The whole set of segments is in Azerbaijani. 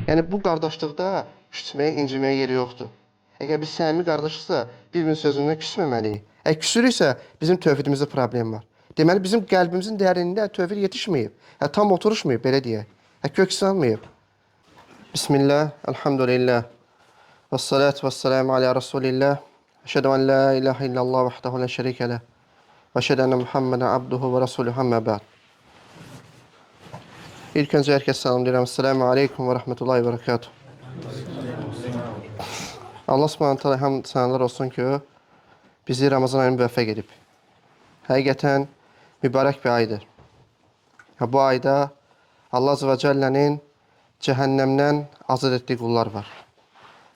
Yəni bu qardaşlıqda küsməyə, inciməyə yeri yoxdur. Əgər biz səmimi qardaşıqsa, bir-birinin sözündən küsməməliyik. Əgər küsürüksə, bizim tövhidimizdə problem var. Deməli bizim qəlbimizin dərinliyində tövhid yetişməyib. Hə, tam oturuşmayıb, belə deyək. Hə, kök salmayıb. Bismillah, elhamdülillah. Və salatu və selamu alə Rasulillah. Əşhədu ən la ilahə illallah vahdehu la şərikə ləh. Və əşhədu ənə Muhammedən abduhu və rasuluhu əmmə bə'd. İlk öncə hər kəs salam deyirəm. Esselamu aleykum və rəhmətullahi və bərəkatuhu. Allah Subhanahu taala hamd sənalar olsun ki, bizi Ramazan ayına müvəffəq edib. Həqiqətən mübarək bir aydır. Ha, bu ayda Allah Azze və Cəllənin cəhənnəmdən azad etdiyi qullar var.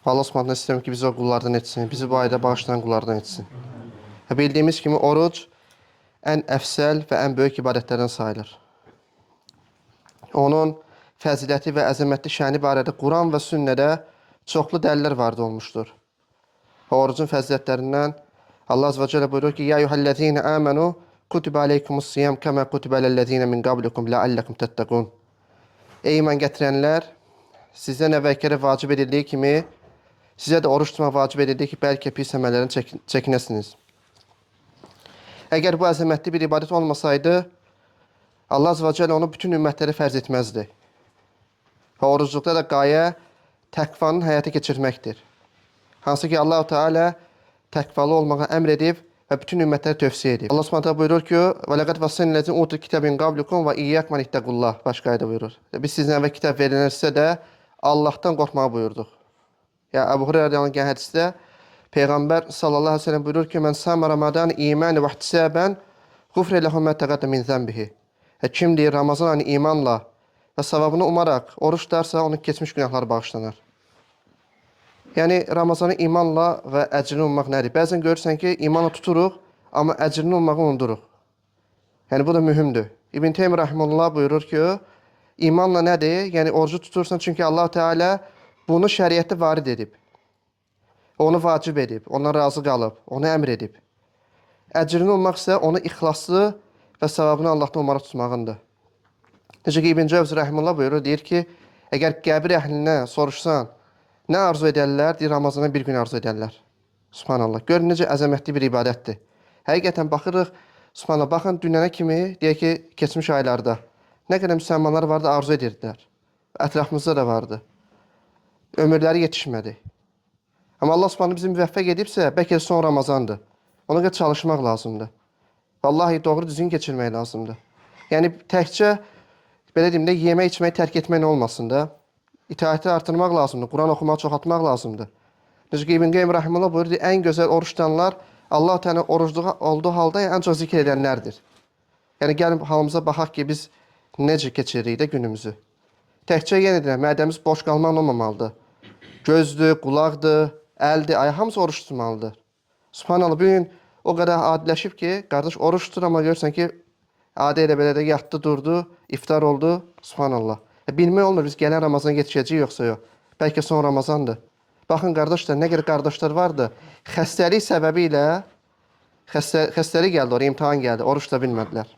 Allah Subhanahu taala istəyirəm ki, bizi o qullardan etsin, bizi bu ayda bağışlayan qullardan etsin. Ha, bildiyimiz kimi oruc ən əfsəl və ən böyük ibadətlərdən sayılır. Onun fəziləti və əzəmətli şəni barədə Quran və sünnədə çoxlu dəlillər varid olmuşdur. Və orucun fəzilətlərindən Allah Azze və Cəllə buyurur ki: "Ya eyyuhellezine amenu kutiba aleykumus siyam kema kutiba alellezine min qablikum la'allakum tattaqun." Ey iman gətirənlər, sizdən əvvəlkilərə vacib edildiyi kimi sizə də oruç tutmaq vacib edildi ki, bəlkə pis əməllərdən çəkinəsiniz. Əgər bu əzəmətli bir ibadət olmasaydı, Allah Azze və Cəllə onu bütün ümmətlərə fərz etməzdi. Və orucluqda da qayə təqvanın həyata keçirməkdir. Hansı ki Allahu Teala təqvalı olmağa əmr edib və bütün ümmətlərə tövsiyə edib. Allah Subhanahu taala buyurur ki: "Və laqad vassayna utul kitabe min qablikum və iyyakum an ittaqullah." Başqa ayədə buyurur. Biz sizdən əvvəl kitab verilən sizə də Allahdan qorxmağı buyurduq. Ya Əbu Hüreyrə radiyallahu anh hədisdə Peyğəmbər sallallahu əleyhi və səlləm buyurur ki: "Mən sama Ramazan iman və ihtisaban ğufira lehu ma taqaddama min zənbihi." Kim deyir Ramazan ayını imanla və savabını umaraq oruç tutarsa, onun keçmiş günahları bağışlanar. Yəni Ramazanı imanla və əcrini ummaq nədir? Bəzən görürsən ki, imanla tuturuq, amma əcrini ummağı unuduruq. Yəni bu da mühümdür. İbn Teymiyyə rahimehullah buyurur ki, imanla nədir? Yəni orucu tutursan çünki Allah Teala bunu şəriətdə varid edib. Onu vacib edib, ondan razı qalıb, onu əmr edib. Əcrini ummaq isə onu ixlaslı və savabını Allahdan umaraq tutmağındır. Necə ki İbn Cəvzi rəhməhullah buyurur, deyir ki, əgər qəbir əhlinə soruşsan, nə arzu edərlər? Deyir, Ramazana bir gün arzu edərlər. Subhanallah. Görün necə əzəmətli bir ibadətdir. Həqiqətən baxırıq, subhanallah, baxın dünənə kimi, deyək ki, keçmiş aylarda nə qədər müsəlmanlar vardı, arzu edirdilər. Ətrafımızda da vardı. Ömürləri yetişmədi. Amma Allah subhanallah bizi müvəffəq edibsə, bəlkə də son Ramazandır. Ona görə çalışmaq lazımdır. Vallahi doğru düzgün keçirmək lazımdır. Yəni təkcə belə deyim də yemək içməyi tərk etmək olmasın da. İtaəti artırmaq lazımdır. Quran oxumağı çoxaltmaq lazımdır. Necə ki İbn Qeym rahimehullah buyurur, ən gözəl oruç tutanlar Allah Teala oruclu olduğu halda ən çox zikr edənlərdir. Yəni gəlin halımıza baxaq ki, biz necə keçiririk də günümüzü. Təkcə yenə deyirəm, mədəmiz boş qalmaq olmamalıdır. Gözdür, qulaqdır, əldir, ayaq hamısı oruç tutmalıdır. Subhanallah, bu gün o qədər adiləşib ki, qardaş oruç tutur, amma görürsən ki, adi elə belə də yatdı, durdu, iftar oldu. Subhanallah. Bilmək olmur biz gələn Ramazana yetişəcəyik yoxsa yox. Bəlkə son Ramazandır. Baxın qardaşlar, nə qədər qardaşlar vardı. Xəstəlik səbəbi ilə xəstəlik gəldi oraya, imtahan gəldi. Oruç tuta bilmədilər.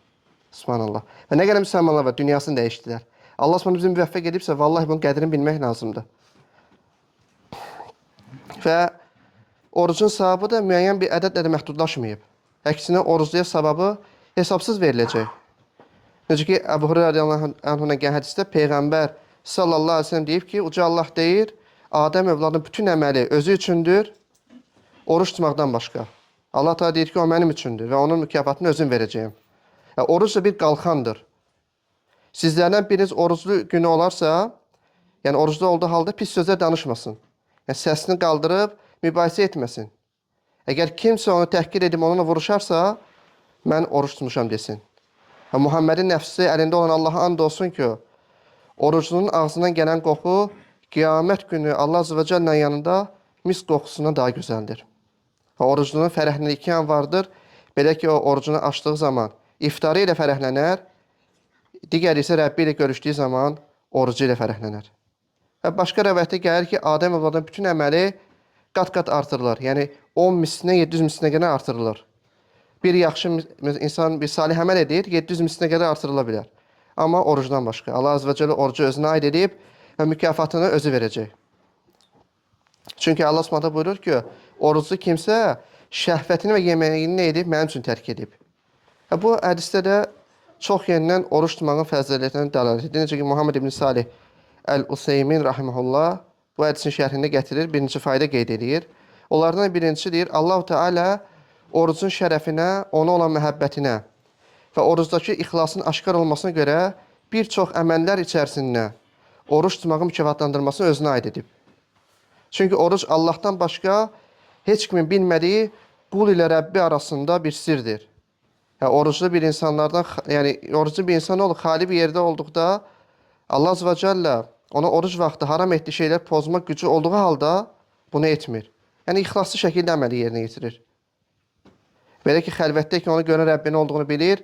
Subhanallah. Və nə qədər müsəlmanlar var, dünyasını dəyişdilər. Allah Subhanahu bizi müvəffəq edibsə, vallahi bunun qədrini bilmək lazımdır. Və orucun savabı da müəyyən bir ədədlə də məhdudlaşmayıb. Əksinə orucluya savabı hesabsız veriləcək. Necə ki, Əbu Hüreyrə radiyallahu anhuna gələn hədisdə Peyğəmbər sallallahu əleyhi və səlləm deyib ki, uca Allah deyir, Adəm övladının bütün əməli özü üçündür, oruç tutmaqdan başqa. Allah Teala deyir ki, o mənim üçündür və onun mükafatını özüm verəcəyim. Yəni, oruc da bir qalxandır. Sizlərdən biriniz oruclu günü olarsa, yəni oruclu olduğu halda pis sözlər danışmasın. Yəni səsini qaldırıb mübahisə etməsin. Əgər kimsə onu təhqir edib onunla vuruşarsa, mən oruc tutmuşam desin. Və Muhammedin nəfsi əlində olan Allaha and olsun ki, oruclunun ağzından gələn qoxu qiyamət günü Allah Azze və Cəllənin yanında mis qoxusundan daha gözəldir. Və oruclunun fərəhləndiyi iki an vardır. Belə ki, o orucunu açdığı zaman iftarı ilə fərəhlənər, digəri isə Rəbbi ilə görüşdüyü zaman orucu ilə fərəhlənər. Və başqa rəvayətdə gəlir ki, Adəm övladının bütün əməli qat-qat artırılır. Yəni 10 mislinə, 700 mislinə qədər artırılır. Bir yaxşı insan bir salih əməl edir, 700 mislinə qədər artırıla bilər. Amma orucdan başqa. Allah Azze və Cəllə orucu özünə aid edib Və mükafatını özü verəcək. Çünki Allah Subhanahu buyurur ki, oruclu kimsə şəhvətini və yeməyini nə edib? Mənim üçün tərk edib. Və bu hədisdə də çox yenidən oruc tutmağın fəzilətinə dəlalət edir. Necə ki, Muhammed ibn Salih Əl-Useymin rahimehullah bu hədisin şərhində gətirir, birinci fayda qeyd edir. Onlardan birincisi deyir, Allahu Teala orucun şərəfinə, ona olan məhəbbətinə və orucdakı ixlasın aşkar olmasına görə bir çox əməllər içərisində oruc tutmağın mükafatlandırmasını özünə aid edib. Çünki oruc Allahdan başqa heç kimin bilmədiyi qul ilə Rəbbi arasında bir sirdir. Yəni, oruclu bir insanlardan, yəni oruclu bir insan olur, xali bir yerdə olduqda Allah Azze və Cəllə ona oruc vaxtı haram etdiyi şeylər pozmaq gücü olduğu halda bunu etmir. Yəni ixlaslı şəkildə əməli yerinə yetirir. Belə ki, xəlvətdə ki, onu görən Rəbbinin olduğunu bilir,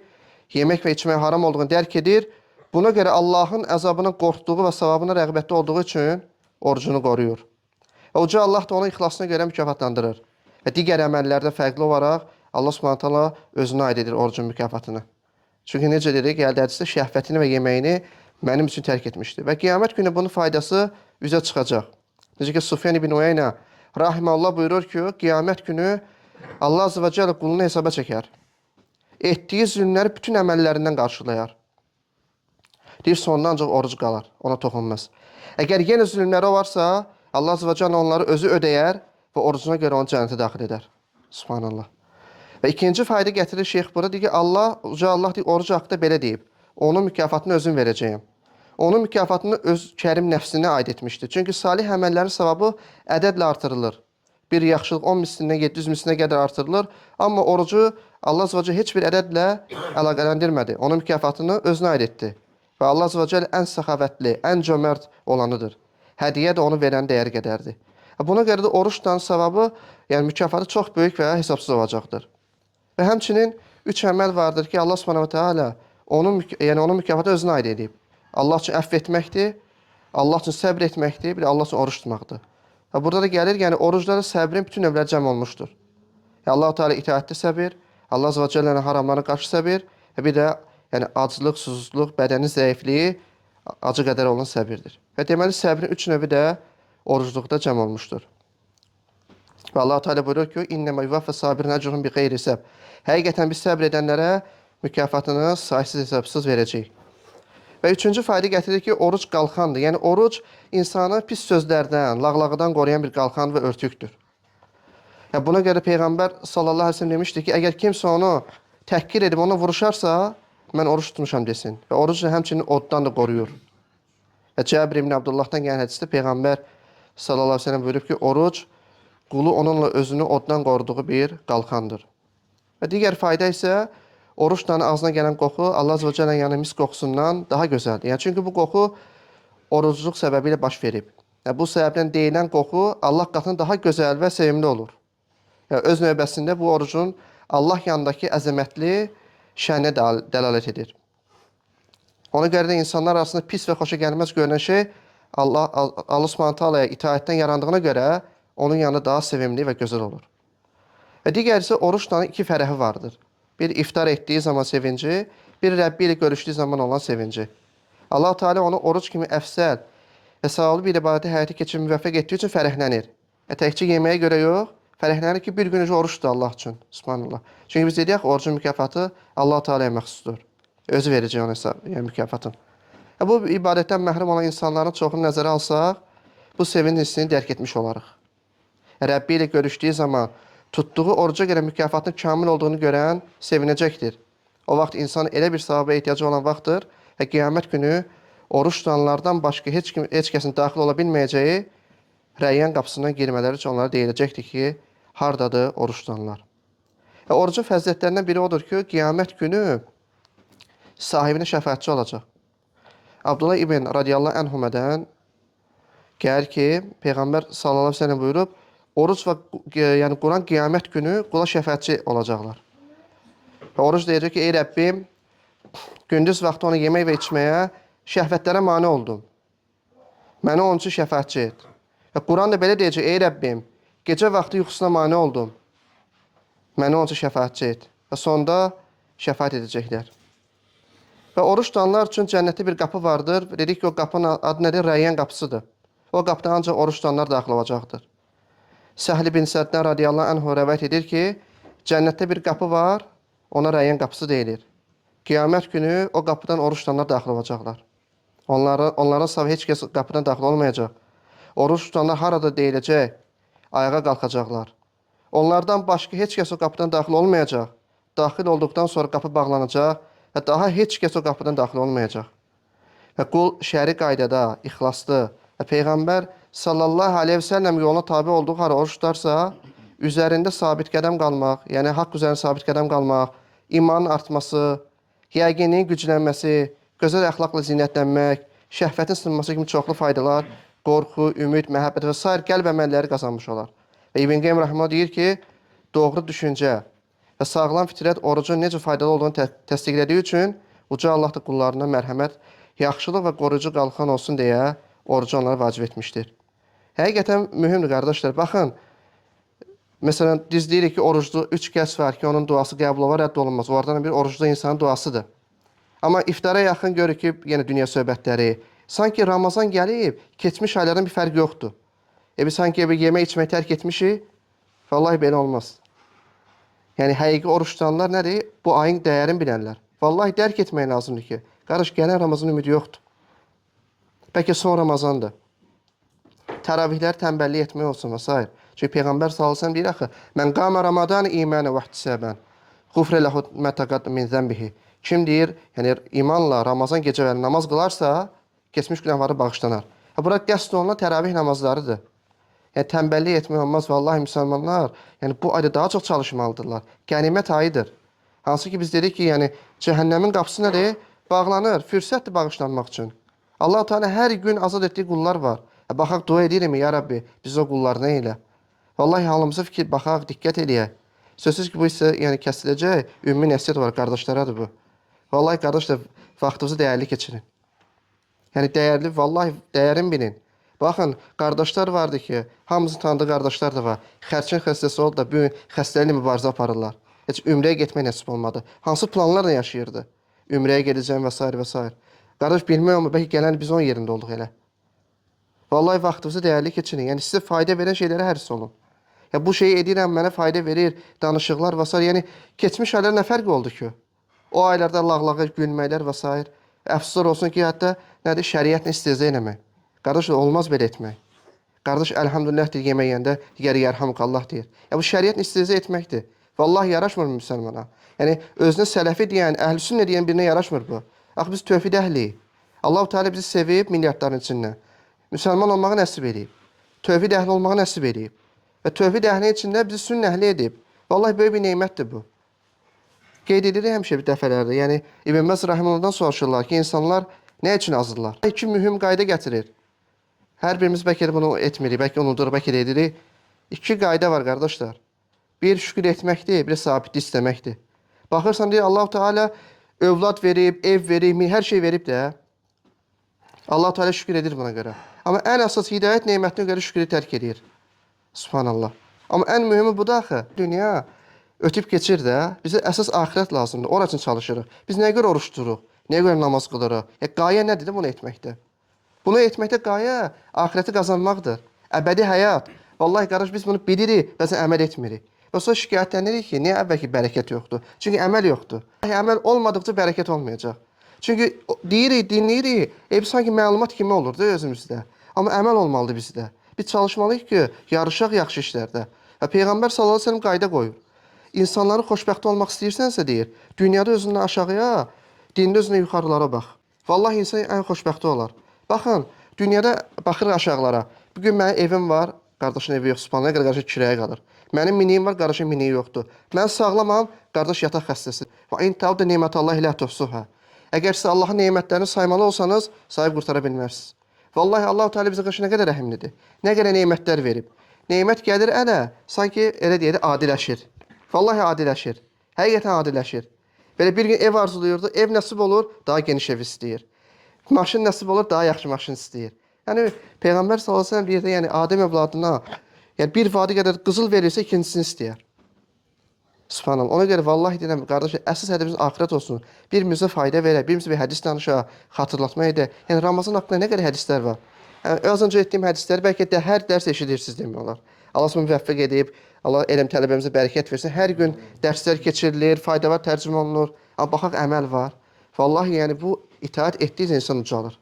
yemək və içmək haram olduğunu dərk edir. Buna görə Allahın əzabına qorxduğu və savabına rəğbətli olduğu üçün orucunu qoruyur. Və uca Allah da onu ixlasına görə mükafatlandırır. Və digər əməllərdə fərqli olaraq Allah Subhanahu taala özünə aid edir orucun mükafatını. Çünki necə dedik, gəldi hədisdə şəhvətini və yeməyini mənim üçün tərk etmişdi. Və qiyamət günü bunun faydası üzə çıxacaq. Necə ki, Sufyan ibn Uyeyna rahimehullah buyurur ki, qiyamət günü Allah Azze və Cəllə qulunu hesaba çəkər. Etdiyi zülmləri bütün əməllərindən qarşılayar. Deyir, sonunda ancaq oruc qalar, ona toxunmaz. Əgər yenə zülmləri varsa, Allah Azze və Cəllə onları özü ödəyər və orucuna görə onu cənnətə daxil edər. Subhanallah. Və ikinci fayda gətirir şeyx burada, deyir ki, Allah, uca Allah deyir, oruc haqqında belə deyib. Onun mükafatını özüm verəcəyəm. Onun mükafatını öz kərim nəfsinə aid etmişdir. Çünki salih əməllərin savabı ədədlə artırılır. Bir yaxşılıq 10 mislindən 700 mislinə qədər artırılır. Amma orucu Allah Azze və Cəllə heç bir ədədlə əlaqələndirmədi. Onun mükafatını özünə aid etdi. Və Allah Azze və Cəllə ən səxavətli, ən cömərd olanıdır. Hədiyyə də onu verən dəyər qədərdir. Buna görə də orucdan savabı, yəni mükafatı çox böyük və hesabsız olacaqdır. Və həmçinin üç əməl vardır ki, Allah Subhanahu taala onun, yəni onun mükafatı özünə aid edib. Allah üçün əfv etməkdir, Allah üçün səbr etməkdir, bir də Allah üçün oruç tutmaqdır. Və burada da gəlir, yəni orucda da səbrin bütün növləri cəm olmuşdur. Yəni, Allah-u Teala itaətdə səbir, Allah Azze və Cəllənin haramlarına qarşı səbir və bir də yəni aclıq, susuzluq, bədənin zəifliyi, acı qədər olan səbirdir. Və deməli səbrin üç növü də orucluqda cəm olmuşdur. Və Allah Teala buyurur ki, İnnəmə yuvaffə sabirin ecruhum bi qeyri hisab. Həqiqətən biz səbr edənlərə mükafatını saysız hesabsız verəcəyik. Və üçüncü fayda gətirir ki, oruc qalxandır. Yəni oruc insanı pis sözlərdən, lağlağıdan qoruyan bir qalxan və örtükdür. Yəni, buna görə Peyğəmbər sallallahu əleyhi və səlləm demişdi ki, əgər kimsə onu təhqir edib ona vuruşarsa, mən oruc tutmuşam desin. Və oruc həmçinin oddan da qoruyur. Və Cəbir ibn Abdullahdan gələn hədisdə Peyğəmbər sallallahu əleyhi və səlləm buyurub ki, oruc qulu onunla özünü oddan qoruduğu bir qalxandır. Və digər fayda isə orucdan ağzına gələn qoxu Allah Azze və Cəllənin yanı mis qoxusundan daha gözəldir. Yəni çünki bu qoxu orucluq səbəbi ilə baş verib. Yəni, bu səbəbdən deyilən qoxu Allah qatında daha gözəl və sevimli olur. Yəni, öz növbəsində bu orucun Allah yanındakı əzəmətli şənə dəlalət edir. Ona görə də insanlar arasında pis və xoşa gəlməz görünən şey Allah Subhanahu taalaya itaətdən yarandığına görə onun yanında daha sevimli və gözəl olur. Və digər isə orucla iki fərəhi vardır. Bir iftar etdiyi zaman sevinci, bir Rəbbi ilə görüşdüyü zaman olan sevinci. Allah Teala onu oruc kimi əfsəl və savablı bir ibadəti həyata keçirməyə müvəffəq etdiyi üçün fərəhlənir. Təkcə yeməyə görə yox, fərəhlənir ki, bir gün öncə orucdur Allah üçün. Subhanallah. Çünki biz dedik, orucun mükafatı Allah Teala'ya məxsusdur. Özü verəcək ona hesab, yəni mükafatın. Bu ibadətdən məhrum olan insanların çoxunu nəzərə alsaq, bu sevinç hissini dərk etmiş olarıq. Rəbbi ilə görüşdüyü zaman tutduğu oruca görə mükafatın kamil olduğunu görən sevinəcəkdir. O vaxt insan elə bir savaba ehtiyacı olan vaxtdır və qiyamət günü oruç tutanlardan başqa heç kim, heç kəsin daxil ola bilməyəcəyi Rəyyan qapısından girmələri üçün onlara deyiləcəkdir ki, hardadır oruç tutanlar. Və orucun fəzilətlərindən biri odur ki, qiyamət günü sahibinə şəfaətçi olacaq. Abdullah ibn radiyallahu anhumədən gəlir ki, Peyğəmbər sallallahu əleyhi və səlləm buyurub, oruc və yəni Quran qiyamət günü qula şəfaətçi olacaqlar. Və oruc deyəcək ki, ey Rəbbim, gündüz vaxtı onu yemək və içməyə, şəhvətlərə mane oldum. Məni onun üçün şəfaətçi et. Və Quran da belə deyəcək, ey Rəbbim, gecə vaxtı yuxusuna mane oldum. Məni onun üçün şəfaətçi et. Və sonda şəfaət edəcəklər. Və oruç tutanlar üçün cənnətdə bir qapı vardır. Dedik ki, o qapının adı nədir? Rəyyan qapısıdır. O qapıdan ancaq oruç tutanlar daxil olacaqdır. Səhl bin Səddən radiyallahu anhu rəvayət edir ki, cənnətdə bir qapı var, ona Rəyyan qapısı deyilir. Qiyamət günü o qapıdan oruç tutanlar daxil olacaqlar. Onların savayı heç kəs qapıdan daxil olmayacaq. Oruç tutanlar harada deyiləcək, ayağa qalxacaqlar. Onlardan başqa heç kəs o qapıdan daxil olmayacaq. Daxil olduqdan sonra qapı bağlanacaq və daha heç kəs o qapıdan daxil olmayacaq. Və qul şəri qaydada, ixlaslı və Peyğəmbər sallallahu aleyhi və səlləm yoluna tabi olduğu halda oruç tutarsa, üzərində sabit qədəm qalmaq, yəni haqq üzərində sabit qədəm qalmaq, imanın artması, yəqinliyin güclənməsi, gözəl əxlaqla zinətlənmək, şəhvətin sınması kimi çoxlu faydalar, qorxu, ümid, məhəbbət və sair qəlb əməlləri qazanmış olar. Və İbn Qeym rəhməhullah deyir ki, doğru düşüncə və sağlam fitrət orucun necə faydalı olduğunu təsdiqlədiyi üçün Uca Allah da qullarına mərhəmət, yaxşılıq və qoruyucu qalxan olsun deyə orucu onlara vacib etmişdir. Həqiqətən mühümdür qardaşlar. Baxın, məsələn, biz deyirik ki, oruclu 3 kəs var ki, onun duası qəbul olar, rədd olunmaz. Onlardan bir oruclu insanın duasıdır. Amma iftara yaxın görürük ki, yenə dünya söhbətləri. Sanki Ramazan gəlib, keçmiş aylardan bir fərq yoxdur. Biz sanki bir yemək içmək tərk etmişik. Vallahi belə olmaz. Yəni həqiqi oruç tutanlar nədir? Bu ayın dəyərini bilənlər. Vallahi dərk etmək lazımdır ki, qardaş, gələn Ramazan ümidi yoxdur. Bəlkə son Ramazandır. Təravihlər tənbəllik etmək olsun və s. Çünki Peyğəmbər sallallahu əleyhi və səlləm deyir axı, mən qama Ramadan imanə və ihtisaban, ğufrə lehu mə təqaddəm min zənbihi. Kim deyir, yəni imanla Ramazan gecələri namaz qılarsa, keçmiş günahları bağışlanar. Bura qəsd olunan təravih namazlarıdır. Yəni tənbəllik etmək olmaz. Vallahi müsəlmanlar, yəni bu ayda daha çox çalışmalıdırlar. Qənimət ayıdır. Hansı ki biz dedik ki, yəni cəhənnəmin qapısı nədir? Bağlanır. Fürsətdir bağışlanmaq üçün. Allah-u Teala hər gün azad etdiyi qullar var. Baxaq, dua edirəm, ya Rabbi, biz o qullarına elə. Vallahi halımıza fikir baxaq, diqqət eləyək. Sözsüz ki, bu isə yəni kəsiləcək, ümumi nəsihət var, qardaşlaradır bu. Vallahi qardaşlar, vaxtınızı dəyərli keçirin. Yəni dəyərli, vallahi dəyərin bilin. Baxın, qardaşlar vardı ki, hamımızın tanıdığı qardaşlar da var. Xərçəng xəstəsi oldu da, bu gün xəstəliklə mübarizə aparırlar. Heç ümrəyə getmək nəsib olmadı. Hansı planlarla yaşayırdı? Ümrəyə gedəcəm və s. və s. Qardaş, bilmək olmur, bəlkə gələn biz onun yerində olduq elə. Vallahi vaxtınızı dəyərli keçirin. Yəni sizə fayda verən şeylərə həris olun. Ya bu şeyi edirəm, mənə fayda verir, danışıqlar və s. Yəni keçmiş aylar nə fərqi oldu ki? O aylarda lağlağa gülməklər və s. Əfsuslar olsun ki, hətta nədir, şəriətlə istehza eləmək. Qardaş, olmaz belə etmək. Qardaş, əlhamdülillah deyir yemək yeyəndə, digəri yərhamukallah deyir. Ya bu şəriətlə istehza etməkdir. Vallahi yaraşmır müsəlmana. Yəni özünə sələfi deyən, əhl-i sünnə deyən birinə yaraşmır bu. Axı biz tövhid əhliyik. Allahu Teala bizi sevib milyardların içindən. Müsəlman olmağı nəsib eləyib. Tövhid əhli olmağı nəsib eləyib. Və tövhid əhlinin içində bizi sünnə əhli edib. Vallahi böyük bir nemətdir bu. Qeyd edirik həmişə bir dəfələrdə. Yəni İbn Bəz rahimehullahdan soruşurlar ki, insanlar nə üçün azırlar? İki mühüm qayda gətirir. Hər birimiz bəlkə də bunu etmirik, bəlkə unuduruq, bəlkə də edirik. İki qayda var qardaşlar. Bir şükür etməkdir, bir sabitlik istəməkdir. Baxırsan deyir Allahu Teala övlad verib, ev verib, hər şey verib də. Allah Teala şükür edir buna görə. Amma ən əsas hidayət nemətinə görə şükrü tərk edir. Subhanallah. Amma ən mühümü budur axı. Dünya ötüb keçir də. Bizə əsas axirət lazımdır. Ora üçün çalışırıq. Biz nəyə görə oruç tuturuq? Nəyə görə namaz qılırıq? Ya qayə nədir də bunu etməkdə? Bunu etməkdə qayə axirəti qazanmaqdır. Əbədi həyat. Vallahi qardaş biz bunu bilirik, bəzən əməl etmirik. Və sonra şikayətlenirik ki, niyə əvvəlki bərəkət yoxdur? Çünki əməl yoxdur. Əməl olmadıqca bərəkət olmayacaq. Çünki deyirik, dinləyirik, sanki məlumat kimi olur da özümüzdə. Amma əməl olmalıdır bizdə. Biz çalışmalıyıq ki, yarışaq yaxşı işlərdə. Və Peyğəmbər sallallahu əleyhi və səlləm qayda qoyur. İnsanların xoşbəxt olmaq istəyirsənsə deyir, dünyada özündən aşağıya, dində özündən yuxarılara bax. Vallahi insan ən xoşbəxti olar. Baxın, dünyada baxırıq aşağılara. Bu gün mənim evim var, qardaşın evi yox, subhanallah, qardaşın kirəyə qalır. Mənim miniyim var, qardaşın miniyi yoxdur. Mən sağlamam, qardaş yataq xəstəsi. Və in təuddu nemetallahi la tuhsuha. Əgər siz Allahın nemətlərini saymalı olsanız, sayıb qurtara bilməzsiniz. Vallahi Allahu Teala bizə qarşı nə qədər rəhimlidir. Nə qədər nemətlər verib. Nemət gəlir ələ, sanki elə deyək adiləşir. Vallahi adiləşir. Həqiqətən adiləşir. Belə bir gün ev arzulayırdı, ev nəsib olur, daha geniş ev istəyir. Maşın nəsib olur, daha yaxşı maşın istəyir. Yəni Peyğəmbər sallallahu əleyhi və səlləm deyir də, yəni Adəm övladına, yəni bir vadi qədər qızıl verirsə ikincisini istəyər. Subhanallah. Ona görə vallahi deyirəm, qardaş, əsas hədəfimiz axirət olsun. Bir-birimizə fayda verək, bir-birimizə bir hədis danışaq, xatırlatma edək. Yəni Ramazan haqqında nə qədər hədislər var. Yəni, az öncə etdiyim hədisləri bəlkə də hər dərs eşidirsiniz demək olar. Allah müvəffəq edib, Allah elm tələbəmizə bərəkət versin. Hər gün dərslər keçirilir, faydalar tərcümə olunur. Amma baxaq əməl var. Vallahi yəni bu itaat etdiyiniz insan ucalır.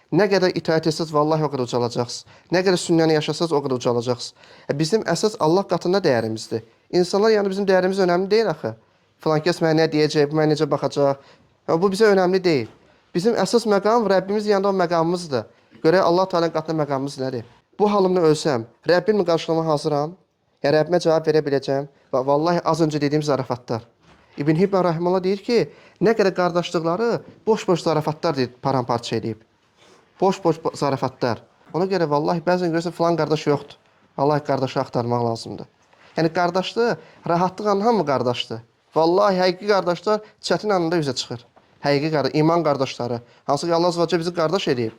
Nə qədər itaat etsəniz, vallahi o qədər ucalacaqsınız. Nə qədər sünnəni yaşasanız, o qədər ucalacaqsınız. Bizim əsas Allah qatında dəyərimizdir. İnsanlar yəni bizim dəyərimiz önəmli deyil axı. Filan kəs mənə nə deyəcək, bu mənə necə baxacaq. Bu bizə önəmli deyil. Bizim əsas məqam Rəbbimiz yanında o məqamımızdır. Görək Allah Taala'nın qatında məqamımız nədir? Bu halımda ölsəm, Rəbbimlə qarşılama hazıram. Yəni Rəbbimə cavab verə biləcəm. Və vallahi az öncə dediyim zarafatlar. İbn Hibban rahimehullah deyir ki, nə qədər qardaşlıqları boş-boş zarafatlar deyir, paramparça eləyib. Boş-boş zarafatlar. Ona görə vallahi bəzən görürsən filan qardaş yoxdur. Vallahi qardaşı axtarmaq lazımdır. Yəni qardaşlıq, rahatlıq anında hamı qardaşdır. Vallahi həqiqi qardaşlar çətin anında üzə çıxır. Həqiqi qardaş, iman qardaşları. Hansı ki Allah Azza bizi qardaş eləyib.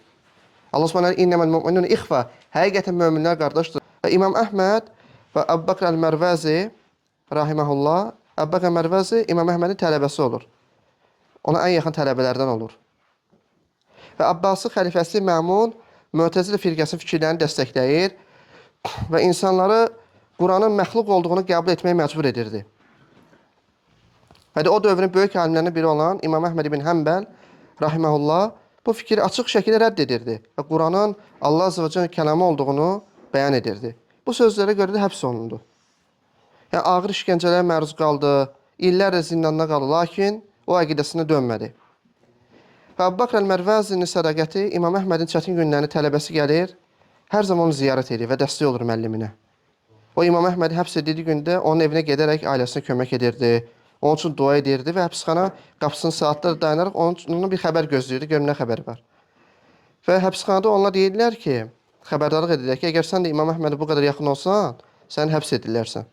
Allah Subhanahu inneməl mu'minun ixva. Həqiqətən möminlər qardaşdır. Və İmam Əhməd və Əbu Bəkr əl-Mərvəzi rahimehullah, Əbu Bəkr əl-Mərvəzi İmam Əhmədin tələbəsi olur. Ona ən yaxın tələbələrdən olur. Və Abbasi xəlifəsi Məmun Mötəzilə firqəsinin fikirlərini dəstəkləyir və insanları Quranın məxluq olduğunu qəbul etməyə məcbur edirdi. Və də o dövrün böyük alimlərindən biri olan İmam Əhməd ibn Həmbəl rahimehullah bu fikri açıq şəkildə rədd edirdi və Quranın Allah Azza və Cəllənin kəlamı olduğunu bəyan edirdi. Bu sözlərə görə də həbs olundu. Yəni ağır işgəncələrə məruz qaldı, illərlə zindanda qaldı, lakin o əqidəsinə dönmədi. Və Əbu Bəkr əl-Mərvəzinin sədaqəti İmam Əhmədin çətin günlərində tələbəsi gəlir, hər zaman onu ziyarət edir və dəstək olur müəlliminə. O İmam Əhmədi həbs edildiyi gündə onun evinə gedərək ailəsinə kömək edirdi. Onun üçün dua edirdi və həbsxana qapısının saatlar dayanaraq onun bir xəbər gözləyirdi, görüm nə xəbəri var. Və həbsxanada onlar deyirlər ki, xəbərdarlıq edirlər ki, əgər sən də İmam Əhmədə bu qədər yaxın olsan, səni həbs edirlərsən.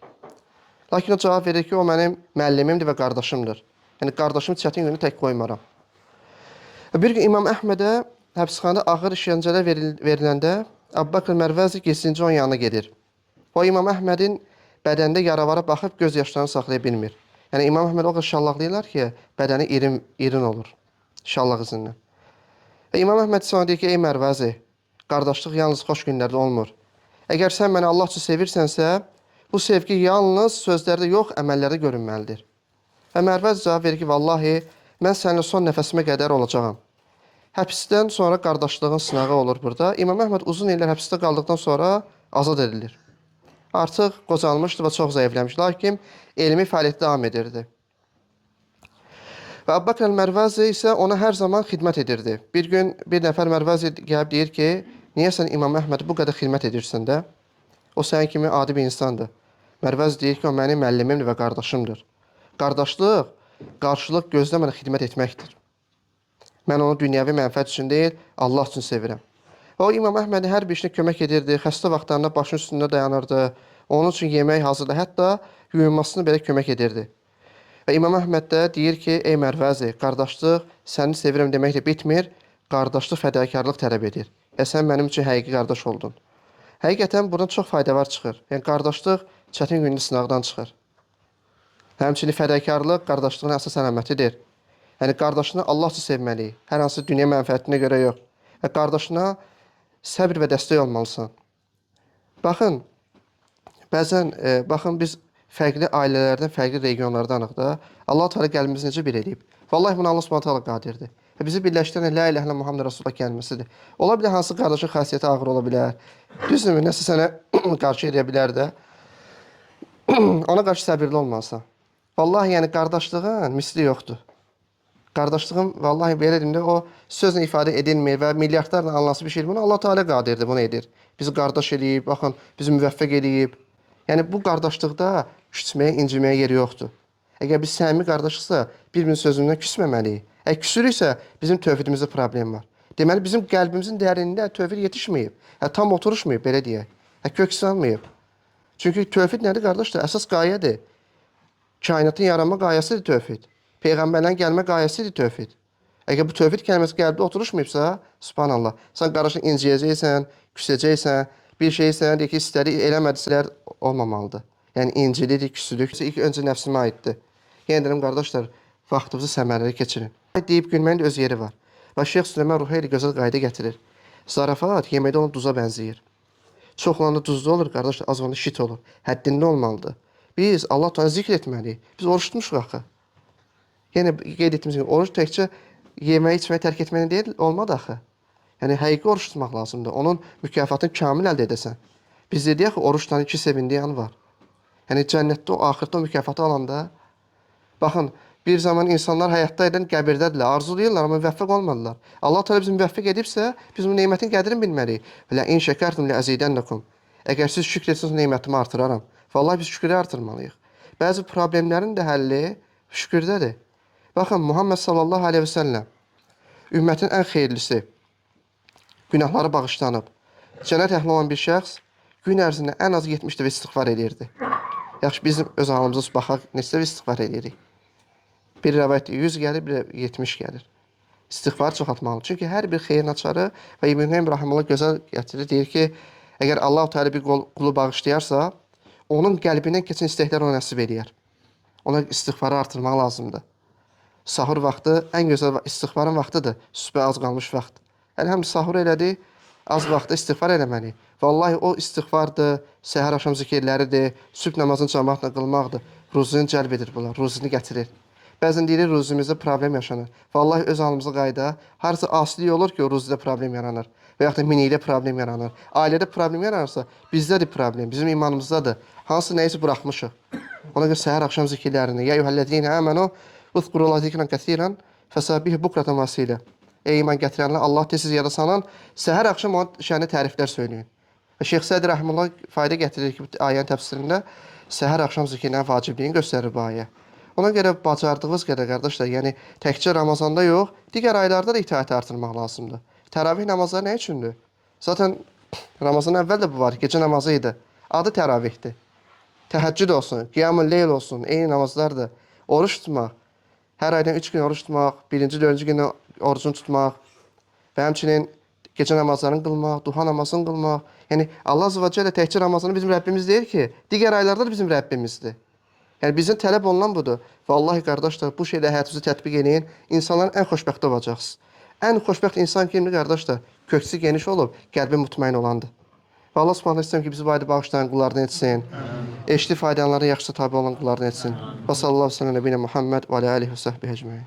Lakin o cavab verir ki, o mənim müəllimimdir və qardaşımdır. Yəni qardaşımı çətin gündə tək qoymaram. Bir gün İmam Əhmədə həbsxanada ağır işgəncələr veriləndə Əbu Bəkr Mərvəzi gizlincə onun yanına gedir. O İmam Əhmədin bədənində yaralara baxıb göz yaşlarını saxlaya bilmir. Yəni İmam Əhməd o qədər şallaqlayırlar ki, bədəni irin olur şallaq izindən. Və İmam Əhməd sonra deyir ki, ey Mərvəzi, qardaşlıq yalnız xoş günlərdə olmur. Əgər sən məni Allah üçün sevirsənsə, bu sevgi yalnız sözlərdə yox, əməllərdə görünməlidir. Və Mərvəzi cavab verir ki, vallahi mən səninlə son nəfəsimə qədər olacağam. Həbsdən sonra qardaşlığın sınağı olur burada. İmam Əhməd uzun illər həbsdə qaldıqdan sonra azad edilir. Artıq qocalmışdı və çox zəifləmişdi, lakin elmi fəaliyyəti davam edirdi. Və Əbu Bəkr əl-Mərvəzi isə ona hər zaman xidmət edirdi. Bir gün bir nəfər Mərvəzi gəlib deyir ki, niyə sən İmam Əhmədə bu qədər xidmət edirsən də? O sənin kimi adi bir insandır. Mərvəzi deyir ki, o mənim müəllimimdir və qardaşımdır. Qardaşlıq, qarşılıq gözləmədən xidmət etməkdir. Mən onu dünyəvi mənfəət üçün deyil, Allah üçün sevirəm. Və o İmam Əhmədin hər bir işinə kömək edirdi, xəstə vaxtlarında başının üstündə dayanırdı, onun üçün yemək hazırladı, hətta yuyunmasını belə kömək edirdi. Və İmam Əhməd də deyir ki, ey Mərvəzi, qardaşlıq səni sevirəm deməklə bitmir, qardaşlıq fədakarlıq tələb edir. Və sən mənim üçün həqiqi qardaş oldun. Həqiqətən buradan çox faydalar çıxır. Yəni qardaşlıq çətin gündə sınaqdan çıxır. Həmçinin fədakarlıq qardaşlığın əsas əlamətidir. Yəni qardaşını Allah üçün sevməliyik. Hər hansı dünya mənfəətinə görə yox. Və qardaşına səbr və dəstək olmalısan. Baxın, bəzən baxın biz fərqli ailələrdən, fərqli regionlardanıq da. Allah Teala qəlbimizi necə bir eləyib? Vallahi buna Allah Subhanahu taala qadirdir. Və bizi birləşdirən la ilahe illallah Muhammed Rasulullah kəlməsidir. Ola bilər hansı qardaşın xasiyyəti ağır ola bilər. Düzdürmü? Nəsə sənə qarşı eləyə bilər də. Ona qarşı səbirli olmalısan. Vallahi yəni qardaşlığın misli yoxdur. Qardaşlığın vallahi belə deyim də o sözlə ifadə edilmir və milyardlarla anlasın bir şey. Bunu Allah Teala qadirdir, bunu edir. Bizi qardaş eləyib, baxın, bizi müvəffəq eləyib. Yəni bu qardaşlıqda küsməyə, inciməyə yeri yoxdur. Əgər biz səmimi qardaşıqsa, bir-birinin sözündən küsməməliyik. Əgər küsürüksə, bizim tövhidimizdə problem var. Deməli bizim qəlbimizin dərinliyində tövhid yetişməyib. Hə, tam oturuşmayıb, belə deyək. Hə, kök salmayıb. Çünki tövhid nədir qardaşlar? Əsas qayədir. Kainatın yaranma qayəsidir tövhid. Peyğəmbərlərin gəlmə qayəsidir tövhid. Əgər bu tövhid kəlməsi qəlbdə oturuşmayıbsa, subhanallah, sən qardaşını inciyəcəksən, küsəcəksən, bir şey sənə deyir ki, istədi eləmədisələr olmamalıdır. Yəni incilirik, küsülük. İlk öncə nəfsimə aiddir. Yenə deyirəm qardaşlar, vaxtınızı səmərəli keçirin. Deyib gülməyin də öz yeri var. Və Şeyx Süleyman Ruheyli gözəl qayda gətirir. Zarafat yeməkdə olan duza bənzəyir. Çox olanda duzlu olur, qardaşlar, az olanda şit olur. Həddində olmalıdır. Biz Allah Teala zikr etməliyik. Biz oruç tutmuşuq axı. Yenə qeyd etdiyimiz kimi oruc təkcə yeməyi, içməyi tərk etməyi deyil, olmadı axı. Yəni həqiqi oruç tutmaq lazımdır. Onun mükafatını kamil əldə edəsən. Biz dedik axı oruç tutan iki sevindiyi an var. Yəni cənnətdə o axirətdə o mükafatı alanda baxın, bir zaman insanlar həyatda edən qəbirdədirlər, arzulayırlar, amma müvəffəq olmadılar. Allah Teala bizi müvəffəq edibsə, biz bu nemətin qədrini bilməliyik. Və in şəkərtum ləəzidənləkum. Əgər siz şükr etsəniz nemətimi artıraram. Vallahi biz şükrü artırmalıyıq. Bəzi problemlərin də həlli şükürdədir. Baxın, Muhammed sallallahu aleyhi və səlləm ümmətin ən xeyirlisi, günahları bağışlanıb, cənnət əhli olan bir şəxs gün ərzində ən az 70 dəfə istiğfar eləyirdi. Yaxşı, bizim öz halımıza baxaq, neçə dəfə istiğfar eləyirik? Bir rəvayətdə 100 gəlir, bir 70 gəlir. İstiğfar çoxaltmalı. Çünki hər bir xeyrin açarı və İbn Qeym rahimehullah gözəl gətirir, deyir ki, əgər Allah Teala bir qulu bağışlayarsa, onun qəlbindən keçən istəklər ona nəsib eləyər. Ona istiğfarı artırmaq lazımdır. Sahur vaxtı ən gözəl istiğfarın vaxtıdır. Sübhə az qalmış vaxt. Həm sahur elədi, az vaxtda istiğfar eləməliyik. Vallahi o istiğfardır, səhər axşam zikirləridir, sübh namazını cəmaatla qılmaqdır. Ruzunu cəlb edir bunlar, ruzunu gətirir. Bəzən deyirik ruzumuzda problem yaşanır. Vallahi öz halımıza qayda, harasa asilik olur ki, o ruzuda problem yaranır. Və yaxud da minikdə problem yaranır. Ailədə problem yaranırsa, bizdədir problem, bizim imanımızdadır. Hansı nəyisə buraxmışıq. Ona görə səhər axşam zikirlərini, ya eyyuhəl-ləzīnə əmənu, uzkurullaha zikran kəsiran, fəsabbihu bukratan və asilə. Ey iman gətirənlər, Allah tez-tez yada salan, səhər axşam onun şənini təriflər söyləyin. Və Şeyx Sədi rəhməhullah fayda gətirir ki, bu ayənin təfsirində səhər axşam zikirlərin vacibliyini göstərir bu ayə. Ona görə bacardığınız qədər qardaşlar, yəni təkcə Ramazanda yox, digər aylarda da itaəti artırmaq lazımdır. Təravih namazları nə üçündür? Zaten Ramazandan əvvəl də bu var, gecə namazı idi. Adı təravihdir. Təhəccüd olsun, qiyam-ı leyl olsun, eyni namazlardır. Oruç tutmaq, hər aydan 3 gün oruç tutmaq, birinci, dördüncü gündə orucunu tutmaq və həmçinin gecə namazlarını qılmaq, duha namazını qılmaq. Yəni Allah Azze və Cəllə təkcə Ramazanı bizim Rəbbimiz deyil ki, digər aylarda da bizim Rəbbimizdir. Yəni bizdən tələb olunan budur. Vallahi qardaşlar, bu şeylə həyatınızı tətbiq eləyin, insanların ən xoşbəxti olacaqsınız. Ən xoşbəxt insan kimdir qardaşlar? Köksü geniş olub, qəlbi mutmain olandır. Və Allah Subhanahu istəyirəm ki, bizi bu ayda bağışlayan qullardan etsin. Eşitdi faydalananların yaxşısı tabi olan qullardan etsin. Və sallallahu əleyhi və səlləm nəbiyinə Muhammed və alə alihi və səhbihi ecmaîn.